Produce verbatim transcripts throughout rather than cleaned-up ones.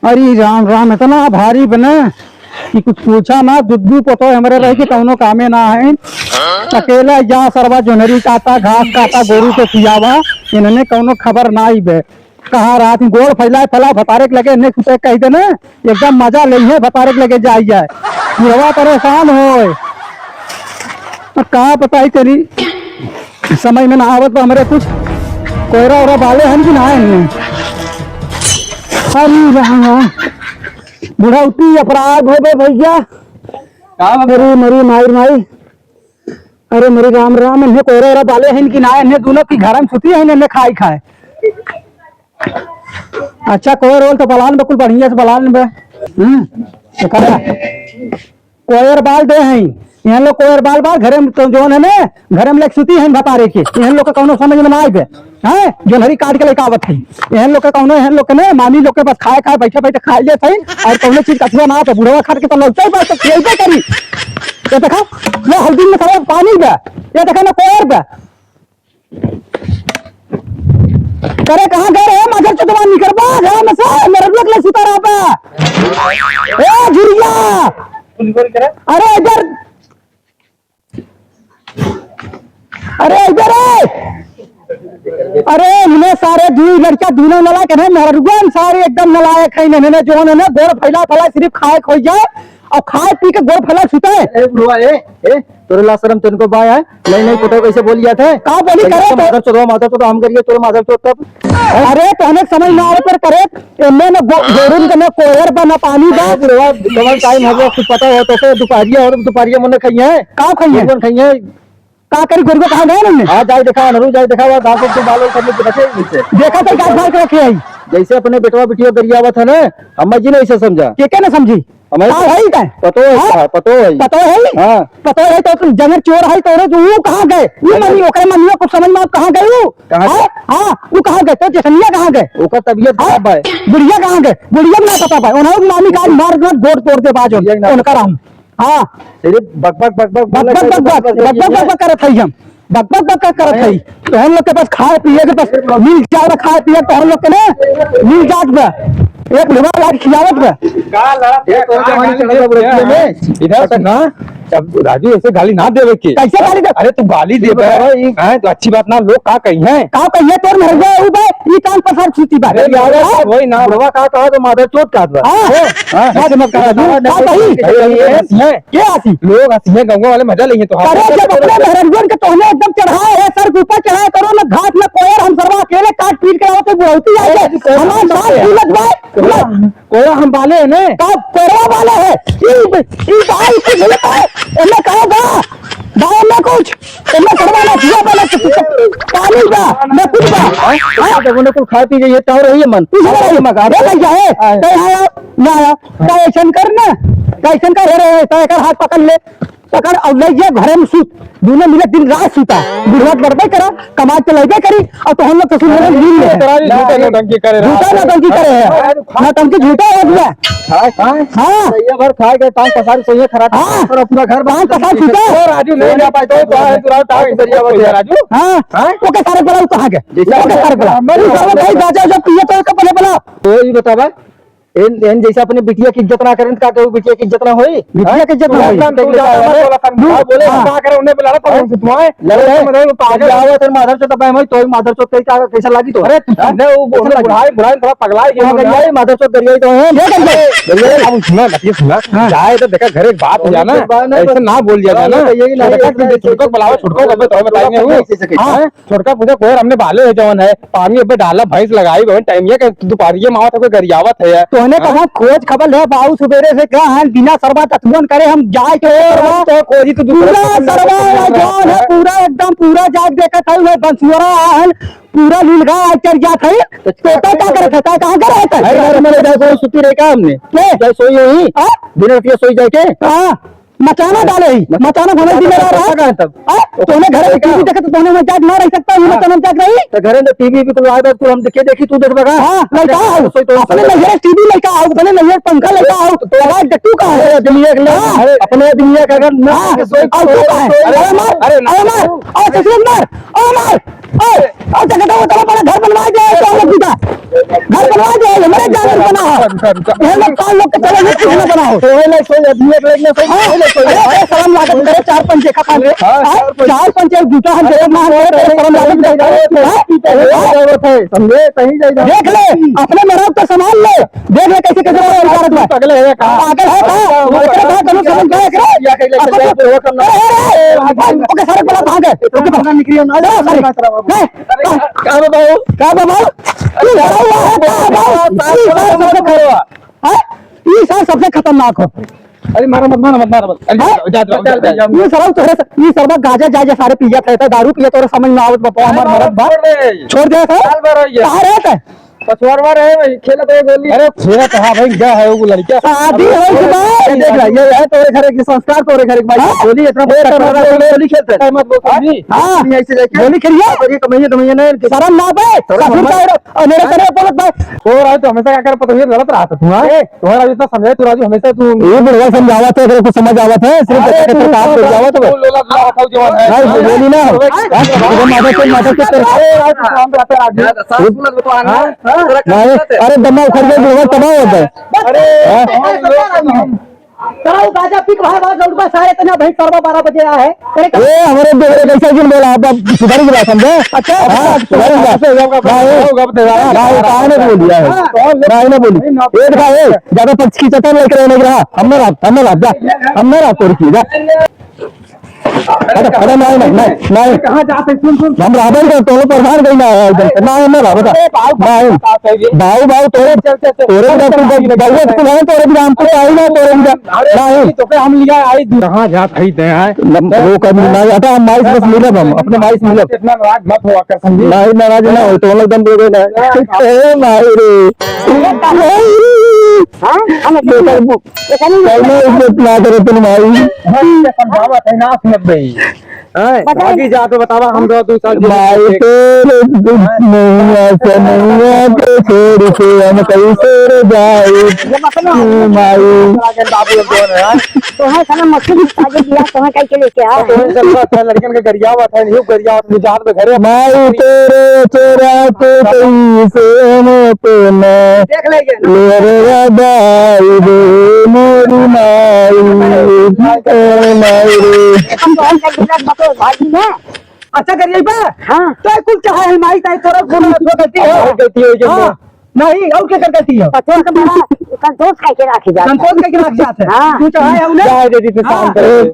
अरे राम राम, इतना भारी बने कि कुछ पूछा ना। दुद्दू पतोह हमरे रहे कि कौनो कामे ना है। अकेला जा सरवा जोनहरी काटा, घास काटा, गोरू के खियावा, इन्हने कौनो खबर ना आई बे। कहाँ रात में गोड़ फैलाए फैलाए भतारे के लगे, इन्हें कुछ कह देना, एकदम मजा लेइहे, भतारे के लगे जाई जाए। बुढ़वा परेशान होए। अब का बताई तेरी, समझ में ना आवत बा हमरे कुछ। कोयरा ओरा बाले हन कि ना हन? अरे राम, बुढ़ौती अपराध हो बे भैया। का बा? अरे मरी माई रे माई। अरे मरी राम राम, इन्हें कोयरा ओरा बाले हन कि ना? इन्हें दोनों की घर में सुती है, इन्हें खाई खाए। अच्छा, कोयर ओल तो बलान बे, कुल बढ़िया से बलान बे। हम्म, तो करा। कोयर बाल दे हैं। इहन लोग कोयर बाल बाल घरे में तो जौन है ना, घरे में लेके सुती हैं भतारे के। इहन लोग के कौनो समझ में ना आइबे। हैं? जोनहरी काट के लेके आवत हैं। इहन लोग के कौनो, इहन लोग के ना, मामी लोग के बस खाए खाए, बैठे बैठे खाए लेत हैं। और कौनो चीज कछुआ ना आते, बुढ़वा खाट के तो लौटे बा, तो खियाइबे करी। ये देखा, ये हल्दी में सब पानी बे। ये देखा ना कोयर बे। करे कहाँ गए रे माधर चोदवा, निकरबा घर में से, मेरे लोग ले सुता रहा बा। ए झुरिया, अरे इधर, अरे इधर ए। अरे इन्हें सारे दू लड़का दूनों नलायक है, मेहरुगन सारे एकदम नलायक है, इन्हें जो है ना गोड़ फैला फैला सिर्फ खाए खोई जाए और खाए पी के गोड़ फैला सुते। ए बुढ़वा, ए, ए, तोरे ला शरम तनको बा है? नहीं, नहीं, पतोह कैसे बोल जात है? का बोली करे तो? माधर चोदवा, माधर चोदवा हम करिए, तोरे माधर चोद तब। अरे, तो हमें समझ ना आवे पर करे, एमे न गो-, गोरुन के न कोयर बा, न पानी बा। अरे बुढ़वा, कौन टाइम हो गया, कुछ पता हो तो के, दुपहरिया हो, दुपहरिया मने खाइए। का खाइए? गोरुन खाइए। का करी, गोरुआ कहाँ गए ना? हाँ, जाए देखा, अनरू जाए देखा, वहाँ घास के बाल सब लोग रखे हैं नीचे। देखा तो घास बाल के रखे हैं। जैसे अपने बेटवा बिटिया गरियावत है ना, हम जी नहीं से समझा। के, के ना समझी? हमारे का है का? पतो है हाँ? का? पतो है। पतो है? हाँ। पतो है तो तुम जंगल चोर है तो रे, तो वो कहाँ गए? वो मम्मी, ओकरे मम्मी को समझ में आप कहाँ गए वो? कहाँ हाँ? गए? हाँ, वो कहाँ गए? तो जेठनिया कहाँ गए? ओकर तबीयत हाँ? खराब है। बुढ़िया कहाँ गए? बुढ़िया भी ना पता पाए। उन्हें मामी का मार मार गोड़ तोड़ दे बाजो। बुढ़िया ना उनका राम। हाँ। तेरे बक बक बक बक बक बक बक बक बक बक बक बक करत है हम। बक बक बक बक करत है। तो हम लोग के पास खाए पिए के पास मिल जाए, खाए पिए तो हम लोग के ना मिल जात बा। एक बुढ़वा लाग खियावत बा। का लड़ा ये तो जवानी चढ़ल बा बुढ़िया में। इधर तक ना। अब राजू ऐसे गाली ना देवे के। कैसे गाली दे? अरे तू गाली दे बे। हैं, तो अच्छी बात ना, लोग का कही हैं? का कही है तोर मेहरुआ ऊ बे, ई कान पसार सूती बा। अरे यार, हाँ? वही ना, बुढ़वा का कहा तो माधर चोद का बा। हाँ। हाँ, ऐसे मत कहा, का कही? अरे, ये, ये, ये, ये, के आसी? लोग आसी हैं, गाँव वाले मजा लेंगे तो। अरे, जब अपने मेहरंगन के तोहने एकदम चढ़ाए है, सर के ऊपर चढ़ाए करो ना, घास ना कोयर, हम सरवा अकेले काट पीट के आवत है, बुढ़ौती आ गए। अरे, हमार बात सुनत भाई, कोयरा, कोयरा हम बाले है ने? का कोयरा बाले है? ई, ई भाई कुछ नहीं है, एमे कहो गा, गाँव में कुछ, एमे सरवा ना दिया बाले, पानी बा, ना कुछ बा। हाँ? जब उन्हें कुल खाए पी गई है, तो रही है मन। कुछ नहीं रही। मगा। ए भैया, ए, हाँ। तो यहाँ आओ, यहाँ आओ। तो ऐसन कर ना, तो ऐसन कर, रे, रे, तो एकर हाथ पकड़ ले। पकड़ और ले जा घरे में सूत। दोनों मिले दिन रात सूता। बुढ़वा लड़बे करा, कमाई तो लेबे करी, और तो हम लोग तो सुन लेबे, मिल ले। तेरा भी झूठा नौटंकी करे रहा। झूठा नौटंकी करे है। अरे, खा- नौटंकी झूठा हो गया। खा, खा। हाँ। सही है, भर खा के टांग पसार, सही है, खराब हाँ। और पूरा घर टांग पसार सूता। ओ राजू, नहीं, नहीं, तो, तो, तो, तो, तो, राजू। हाँ। हाँ? ओके, सारे बुलाओ, कहाँ गए? जैसे ओके, सारे बुलाओ। हमारे तू सारे भाई, बाजा, जब पिए तो इसको पहले बुलाओ। तो ये बतावा, एन, एन जैसे अपने बिटिया की इज्जत ना करें, तो का कहू, बिटिया की इज्जत ना होई? बिटिया की इज्जत ना होई। तू ज्यादा मत बोला, समझा, हाँ। बोले, हाँ। का करे, उन्हें बुला रहा था, हाँ। उनसे तुम्हारे, लड़ रहे। समझ रहे, वो पागल है। आवत है, माधर चोद, अब भाई, तो ही माधर चोद कहीं का, कैसा लागी तो? अरे, तू हाँ? समझे, वो, वो कैसा लागी? बुढ़ाई, बुढ़ाई थोड़ा पगला है, हाँ, क्या गई है, माधर चोद गरिया ही तो है। क्या कर गए? गरिया, अब सुना, बतिया सुना। हाँ। जाए तो देखा, घर एक बात हो जाना, एक बात ना, ऐसे बस ना बोल दिया हाँ, जाना। यही नहीं, देखा, यही नहीं, छोटका यही बुलाओ, छोटका को बताओ, बताएंगे वो। नहीं, नहीं, नहीं, हाँ। हाँ? छोटका पूछा, "कोयर हमने बाले है जवन है, पानी अबे डाला, भैंस लगाई, बहन टाइम ये के दोपहरिये मावत है, कोई गरियावत है यार।" तोहने हाँ? कहा खोज खबर ले बाऊ, सुबेरे से कहा है, बिना सरबा ततुअन करे हम जाए के सरबा। तो खोजी तो दूसरा पूरा खबर सरबा ले है, तो जवन है, है। पूरा एकदम पूरा जाग देखत है, वह बंसुअरा है, पूरा लीलगा आ चढ़ जात है। तो तो तय का करत है, तय कहाँ करे है तय? अरे यार, मेरे भाई को सुती रहे का हमने? के? क्या सोई हुई? हाँ? बिना रतिया सोई जाए के? हाँ। मचाना डाले ही, मचाना घुमाई दिन रात, हाँ? तोहने घर में टीवी देखत, तोहने में जाग ना रह सकता, हाँ। मचाना में जाग रही। तो घरे में टीवी भी तो आए, कुल हम देखे, देखी, तू देखबा का? हाँ, लड़का आओ, अपने नैहर टीवी लड़का आओ, अपने नैहर पंखा लड़का आओ, तो आवाज देखतू का है? अरे, दुनिया के लोग, हाँ। अरे, अपने दुनिया का अगर ना हाँ, सोई, और तू का है? अरे, अरे, मार, अरे, अरे, मार, और ससुर मार, और मार, और, और जगह तो उतना बड़ा घर बनवा दे, तो हम लोग का घर बनवा दे, हमारे जान बना हो। ये लोग चार लोग के चले, कुछ ना बना हो। तो वही लाइक सोई, दुनिया के लाइक ना सोई, हाँ, वही लाइक सोई। अरे, अरे, शर्म लागत करे, चार पंच देखा खान रे। हाँ, हाँ, चार पंच। चार पंच एक जूता हम देखत ना, हम तेरे शर्म लागत करे। हाँ? जरूरत है, समझे? सही जाइए। देख ले, अपने मरद को संभाल ले। देख ले कैसे, कैसे मारा उतारत बा। पागल है का? पागल है का? हाँ, ओकरे बात दोनों समझ गए, एकरे? या कैसे, कैसे, कैसे, कैसे, अरे, अरे, अरे, ओके, सारे बड़ा भाग है। ओके, अपना निकलिए ना। अरे, सारे। नहीं। का बा बाबू? का बा बाबू? ई सारा हुआ है, का बा बाबू? ई सारा सबसे खराब। हैं? ई सारा सबसे खतरनाक हो। अरे, मारा मत, मारा मत, मारा मत। अरे, हैं? जा, जा, जा, जा, जा। ई सारा तोहरे से, ई सरवा गांजा जा, जा सारे पियत है, तो दारू पियत, तोरे समझ में आवत बा, हमार मरद बा। छोड़ दे। छोड़ दे, सर। साल भर रही है। कहाँ रहत है? पछवाड़वा रहे, वही खेलत रहे गोली। अरे, खेलत रहा भाई, क्या है वो लड़का? शादी हो चुका है। ये देख रहा, ये है तोरे घर के संस्कार, तोरे घर के भाई। हाँ? गोली इतना बड़ा ये तो टकरा रहा है, गोली खेलते हैं। मत बोल, हाँ? समझी? हाँ। तुम ऐसे लेके गोली खेलिए? और ये कमाइए, कमाइए ना इनके। शर्म ना बे, शर्म ससुर हम का और मेरे तेरे बोलत बे। और आज तो हमेशा क्या कर पता है, गलत रहा था तू, हाँ? ए, तुम्हारा इतना समझे तू राजू, हमेशा तू ये बुढ़वा समझावत है, अगर कुछ समझ आवत है, सिर्फ अरे, बच्चे के तू साथ तो समझावत है। तू लोग अपना रखा हो जवान है। नहीं, बोली ना। हाँ? इधर माथा से, माथा से कर। अरे, आज तो काम पे आते हैं आज। यार, सास सुनत बा तो आना। हाँ? हाँ? नहीं, अरे दम्मा उखड़ गया, बुढ़वा तबाह होता है। अरे, हाँ? हम लोग तो हम तेरा वो गांजा पी के भाई बाहर लौटबा, सारे इतना भाई सरवा बारह बजे आया है। अरे, ए, हमरे देवरे कैसे जिन बोला, अब, अब सुधर गया, समझे? अच्छा, हाँ, अच्छा, सुधर गया। अच्छा, अच्छा, भाई, अच्छा, अच्छा, भाई, काहे नहीं बोलिया है? हाँ। भाई, ना बोली। एक भाई, ज्यादा पक्ष की चट्टान लेकर नहीं रहा। हम ना रहा, हम ना रहा, जा। हम ना रहा, तोड़ की, जा। अरे, अरे, नहीं, नहीं, नहीं, नहीं। कहाँ जाते? सुन, सुन। हम रहबे नहीं करते, हम प्रधान कहीं ना है एकदम से। नहीं, हम ना रहबे, जा। अरे, बाबू, नहीं। बाबू, बाबू, तोरे, चल, चल, चल। तोरे भी चल, कुल चल, बउआ चल, कुल है, तोरे भी राम कुल आई ना, तोरे भी अरे, नहीं। तो फिर हम लिया आई दूर। कहाँ जात है, दे आए? वो कभी ना जाता, हम माई से बस मिलब हम, अपने माई से मिलब। इतना नाराज मत हुआ कर, समझी? नहीं, नाराज ना हो, तो हम एकदम दे देना। हाँ। ए, माई रे। हाँ, हम बेटा, वो, इतना कल में इज्जत ना करे तुम भाई। हाँ, ये समझावत है, ना सुनत भाई। हैं? बताइए। भागी जा तो बतावा, हम दो, दो साल जेल में माई थे। तेरे दुख नैया से नैया के छोड़ के हम कैसे रे जाए? ये मत ना। ओ माई। बाबू लोग कौन है, हैं? तो है साला मशीन में आगे दिया, तो है कहीं के लेके आ। तो है सब बात है, लड़कन के गरियावत है, नहीं गरियावत, नहीं जात में घरे। माई तेरे चेहरा के कैसे हम अपना देख लेंगे ना। मेरे दाई रे, मोरी माई, ए माई रे। हम तो हम कर दिला बकरो भाजी है। अच्छा करिए बा। हाँ। तो कुल चाहे है माई, ताई तोरा कौन गलती है? हाँ, गलती हो गई। हाँ। नहीं, और क्या कर गलती है? तो तोर के बड़ा संतोष करके रख जा। संतोष करके रख जाते हैं। हाँ। तू चाहे है उन्हें? जाए दे दी तो हाँ। शांत रहे।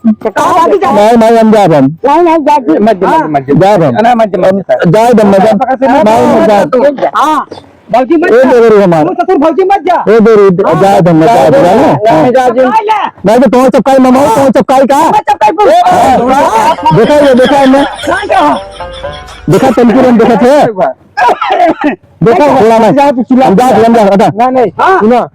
तो कहाँ भागी जा? नहीं, नहीं, हम जाब हम। नहीं, नहीं, जा जी। मत जा, हाँ। मत जा। जाब हम। ना, मत जा, मत जा। जाब हम, मत जा। पकड़ से मत नहीं, हम जाब। हाँ। भौजी मत ए जा। देवरी हमार। तू ससुर भौजी मत जा। ए देवरी, हाँ। जाब हम, जाब हम, जाब हम। नहीं, जा जी। नहीं, नहीं। नहीं तो तुम्हारे चपकाई मामा, तुम्हारे चपकाई का? मैं चपकाई बोल। हाँ। देखा ये, देखा इनने? कहाँ का? देखा तनकी रंग देखा थे? देखा, बोला ना। जा, तू चिल्ला। हम जा, हम जा, हटा। ना, नहीं। हाँ। सुना।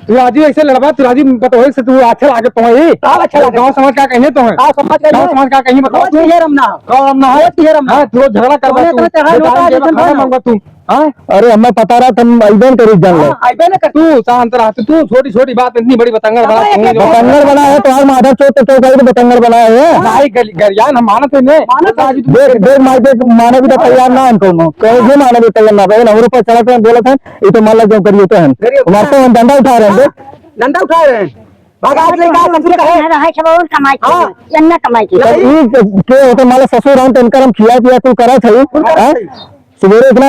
तू राजू ऐसे लड़बा, तू राजू पतोहे से तू अच्छा लागे तो है। का अच्छा लागे? गाँव समाज का कहिए तो है। गाँव समाज का गाँव कहिए? समाज का कहिए, बताओ रोज तू। ये रमना। गाँव रमना है। रोज ये रमना। हाँ, तू रोज झगड़ा करबा तोने तू। तो चढ़ाई बेटा, उतार ये के झगड़ा रखा रखा। मंगवा तू। हाँ? अरे, हमें पता रहा, तुम अइबे न करी, जान ले। हाँ, अइबे न कर। तू शांत रह, तू, तू छोटी-छोटी बात इतनी बड़ी बतंगड़ बना, बाबा, एक तू एक जो बतंगड़ बना है, तो आज माधव चौक तो चौक आई तो बतंगड़ बना है। हाँ। भाई, गल-, गरियान हम मानत है ने। मानत है। देख, देख, माई, देख, माने भी तो तैयार ना हम कौनो। कहे जे माने भी तैयार ना, बहन, हमरो पर चलत हैं, बोलत हैं, ये तो मान लो जो करिए तो हैं। करिए। हमारे तो हम डंडा उठा रहे हैं, हाँ, देख। डंडा उठा रहे हैं। भगा के लेके आ, ससुर का है। ना रहे, सब और कमाई के, हाँ। जन्ना कमाई के। तब ई के, के होते मान लो ससुर हम तो इनकर हम खिया पिया कुल करत है, कुल करत हैं? है। सुबेरे इतना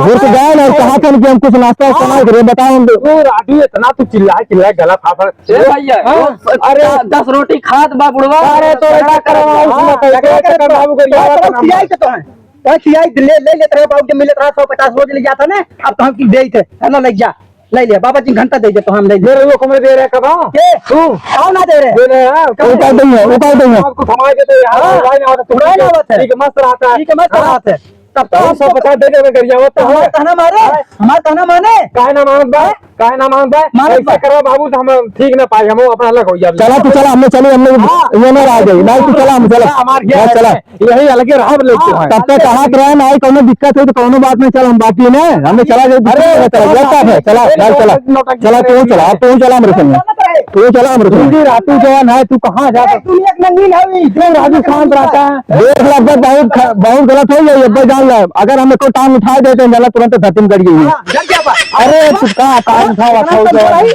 होश जाए ना, कहा था कि हम कुछ नाश्ता वास्ता ना करे, बताओ हम। ओ राजू, इतना तू चिल्लाए, चिल्लाए गला फाफड़। ए भैया, हाँ। अरे, दस रोटी खात बा बुढ़वा। अरे, तो झगड़ा करवा, हाँ, उसमें कैसे झगड़ा करवा, बाबू, गरिया तो खियाई के तो है। तो खियाई ले, ले लेत रहे, बाबू के मिलत रहा, सौ पचास रोज ले जाता ना, अब तो हम की दे थे, चलो ले जा, ले ले, बाबा जी घंटा दे दे, तो हम ले ले। मेरे लोग को मैं दे रहे कब, हाँ? के? तू? कौन ना दे रहे? दे रहे हैं, वो कह देंगे, वो कह देंगे। आपको थमा के तो यार, हाँ। भाई ना होता, तू नहीं ना होता है। ठीक है, मस्त रहता है। ठीक है, मस्त हाँ। रहता है। तब तो हम सब बता दे देबे गरियावत तो हमार है। कहना माने, हाँ। हमार कहना माने। काहे ना मानत बा? हाँ। काहे ना मानत बा? मानत ऐसे बा। करबा बाबू तो हम ठीक ना पाई, हम अपना अलग हो जाबे। चला तू चला, हमने चली, हमने हाँ। ये ना रह जाई। नहीं तू चला, हम चला। हमार क्या हाँ, है? चला। यही अलगे रहा लोग तो हाँ। है। तब तक कहा तो रहे ना, आई कौनो दिक्कत हो तो कौनो बात नहीं, चल हम बाकी ने, हमने चला जाए, अरे, चला, चला, चला, चला, चला, चला, चला, नौटंकी चला, तू करे चला, हैं। तू चला हमरे संगे। चलत रहे। तू चला हमरे संगे। तू रातू जवान है, तू कहाँ जाता? ए, दुनिया के नंगी ना हुई। तू राजू शांत रहता है। देख लो, अब बहुत ख-, बहुत गलत हो गई, अब जान लो। अगर हम एको टांग उठा देते हैं, जाला तुरंत धरती में गड़ गई। हाँ, जब क्या बात? अरे, तू का टांग उठावा, हाँ, उठावा, कमजोर उठावा। है,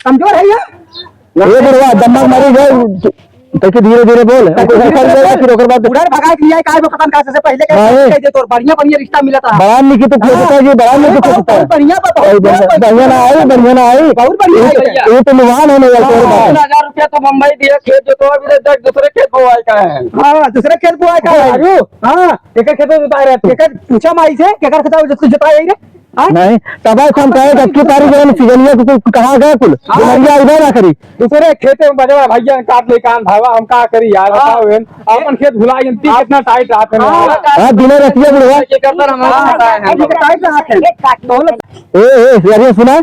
कमजोर है ये। ए बुढ़वा, दम्मक मारी गए, तैके धीरे धीरे बोल, ओकर धीरे ऊपर धीरे बोल। फिर ओकर बाद बुढ़ा भगा के लिया, काहे में पता नहीं कहाँ से, से पहिले कह नहीं। कह दे तोर बढ़िया बढ़िया रिश्ता मिला था। बड़ा निकी तो हाँ। पूछता जी, बड़ा निकी अरे, बहुत, पूछता। बहुत बढ़िया बा, बहुत बढ़िया, बढ़िया, बढ़िया ना आई, बढ़िया ना आई। बहुत बढ़िया ये है तो, भैया। ये तो नुकसान होने वाला है। हाँ। तीन हजार रुपया तो बम्बई दिया, खेत जोतवा भी दे, दूसरे खेत बोआई का है। हाँ, दूसरे खेत बोआई का है। अरे, हाँ। एकर खेत जोताए रहे थे। एकर पूछा माई से, केकर खेत जोताए रे? हाँ? नहीं, तब हम कहे कि अबकी पारी जवन सीजनिया को कुल कहाँ गए कुल? हाँ। बीमारियाँ अइबे ना करी। दूसरे खेते में बजवा भैया काट ले कान धावा, हम का करी यार, हाँ। बताओ एन। आपन खेत भुला गए, ती आप कितना टाइट रहत है हाँ। यार। हाँ, बिना रतिया बुढ़वा। ये करता हमारा हाँ, खाता है हम लोग। टाइट रहत है। तो हम लोग ए, ए, अरे सुना,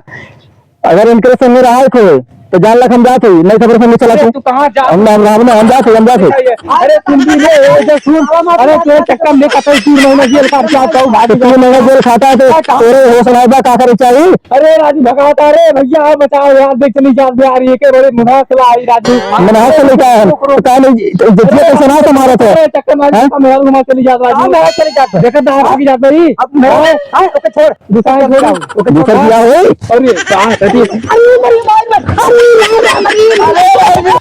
अगर इनके संगे रहा है कोई, तो जान लग हम जात हई, नहीं खबर से नहीं चला अरे, तू। तू कहाँ जा हम, हम, हम, हम जात हई, हम जात हई। अरे, सुन भी ले, ए, जो सुन, अरे, तोरे चक्कर में कतई तीन महीना जेल काट के आता हूँ, भाग तो तीन महीना जेल खाता है, तो अरे, कहाँ? तोरे होश ना बा, का करे चाहिए? अरे, राजू भगवता, अरे, भैया, आओ, बचाओ यार, देख, चली जात बे यार, ये के बड़े मुनास ला आई, राजू। मुनास से लेके आया हम। तो का नहीं, तो इज्जतिया कैसे ना तुम्हारा था? अरे, चक्कर मार हैं? के मेहर घुमा चली जात, राजू। हाँ, मेहर चली जात। देखत ना, भाग जात भाई। अब मेहर, हाँ? हाँ, ओके, छोड़। दूसरा बियाह होई? ओके, दूसर बियाह होई? अरे, कहाँ, कथी? अरे, मेरी माई में, अरे, मेरी माई में, अरे, मेरी माई में।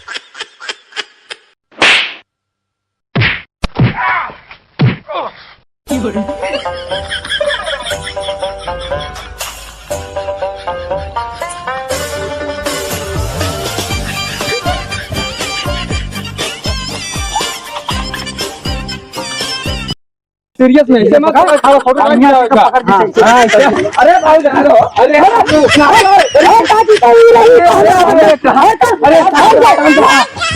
सीरियस में, इसे मत पकड़, पकड़, पकड़, पकड़, हाँ, पकड़, हाँ, पकड़। हाँ, अरे भाई, अरे, अरे, अरे, अरे, अरे, अरे, अरे, अरे, अरे, अरे,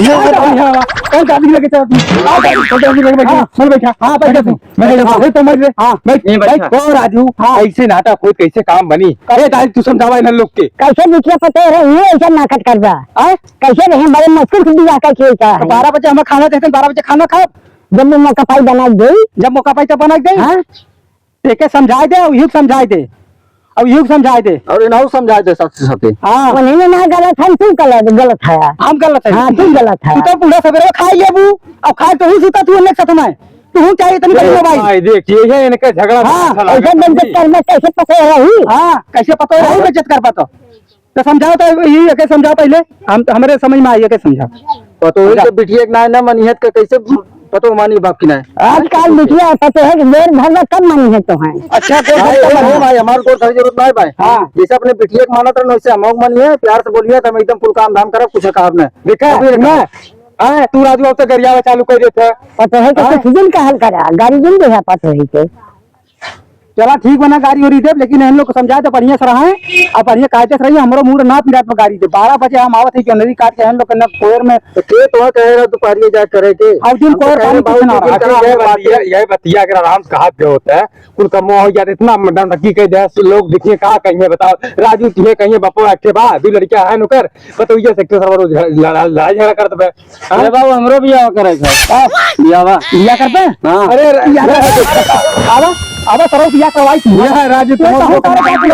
ये, अरे, अरे, अरे, कौन गाड़ी लेके चला तू? आ, गाड़ी, छोटे गाड़ी लेके बैठा। हाँ। मैं बैठा। हाँ, बैठ जा तू। मैं बैठा। अरे, तो मत ले। हाँ। बैठ, ये बैठ। बैठ। ओ राजू, हाँ। कैसे नाटक होई, कैसे काम बनी? ए, दाई, तू समझावा इन्हन लोग के। कैसे बिटिया पतोह रही है, ऐसा नाटक करबा? हाँ? कैसे रहे, बड़े मुश्किल से बियाह करके का तो है? बारह बजे हमें खाना देते हैं, बारह बजे खाना खाओ। जब मौका पाई बना दे। जब मौका पाई तब बना दे। हाँ? एके समझाए दे, अउ इहू के समझाए दे, अउ इहू के समझाए दे। अउर इनहू समझाए दे साथे साथे। हाँ। उन्हीं में ना गलत है, तू गलत, गलत है। हम गलत है। हाँ, तू गलत है। तू तो बूढ़ा सबेरे खाए लेबू, अउ खाए तो हूँ सुता तू अनेक साथ में। तू हूँ चाहिए इतनी बड़ी ए मोबाइल। भाई, देख, ये है इनका झगड़ा हाँ, अच्छा लगा। ऐसे बेइज्जत करना कैसे पता रही? हाँ, कैसे पता रही हाँ। बेइज्जत कर पाता? तो समझाओ तो, ये, ये के समझाओ पहले, हम, हमरे समझ में आई, ये के समझाओ। पतोह के बिटिया के नाय ना मनिहत के कैसे पतोह मानी बाप की नाय? आजकल बिटिया पतोह के गोर धरबा तब मानी है तो है। अच्छा, गोर भाई, धरबा भाई, मानी। भाई, हमार गोर धरे जरूरत नाय भाई। हाँ। जैसे अपने बिटिया के मानत रहन वैसे हम मानी है, प्यार से बोलिए तो हम एकदम कुल काम धाम करब, कुछ कहब ना। देखा, अभी ना। हाँ, तू राजू अब तो गरियावा चालू कर देते हैं। पतोह के हाँ। कुछ दिन का हल करा, गाड़ी दिन दे है पतोह के। चला ठीक बना गाड़ी उड़ी देब, लेकिन हम लोग को समझा दे बढ़िया से रहे, अब बढ़िया कायदे से रही, हमरो मूड ना पिरात में गाड़ी दे। बारह बजे हम आवत है कि अंधेरी काट के हम लोग के ना कोयर में। तो के तो कहे रहा दोपहरिया जा करे के? अब दिन हम तो कोयर कहे पानी बाबू कुछ ना जी रहा। दिन कहाँ ये बात बतिया, ये बतिया अगर आराम से कहा दे होता है, कुल कमवा हो जात, इतना नौटंकी कह दे, लोग देखिए का कहिए बताओ, राजू तुझे कहिए बपो रखे बा, दू लड़कियां हैं नुकर, पतोहिया से के सरवा रोज लड़ा-, लड़ाई झगड़ा करत बे। हाँ? अरे बाबू, हमरो बियाह करे के है। हाँ। बियाह बा। बियाह करबे? हाँ। अरे, अरे, बियाह अरे, करबे? अरे, आवा, आवा, सरऊ बियाह करवाई थी। बियाह, राजू, ये तो हम तारे बात करवाई थी।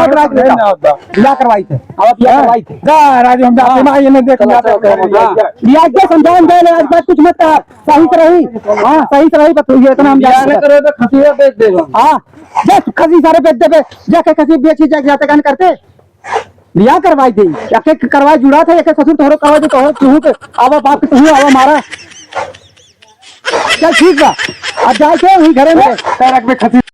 बियाह करवाई थी। आवा, बियाह हाँ। करवाई थी। जा, राजू, हम जाते हैं, हाँ। माँ, ये नहीं देख, चलो, जाते चलो, हैं। चलो, हाँ। बियाह के समझाओ, हम जाए, आज बात कुछ मत कर। सही से रही। हाँ, सही से रही, बस ये इतना हम बियाह जाते न हैं। करे तो खसिया बेच देबो। हाँ, जा, खसी सारे बेच देबे। जाके खसी बेची, जाके जाते कान करते। बियाह करवाई दे, एक एक करवाई जुड़ा था, एक एक ससुर तोहरो करवाई दे, तोहरो तुहू के, आवा बाप के तुहू, आवा मारा। चल ठीक बा, अब जाए के वही घरे में। पैर रख बे खसी।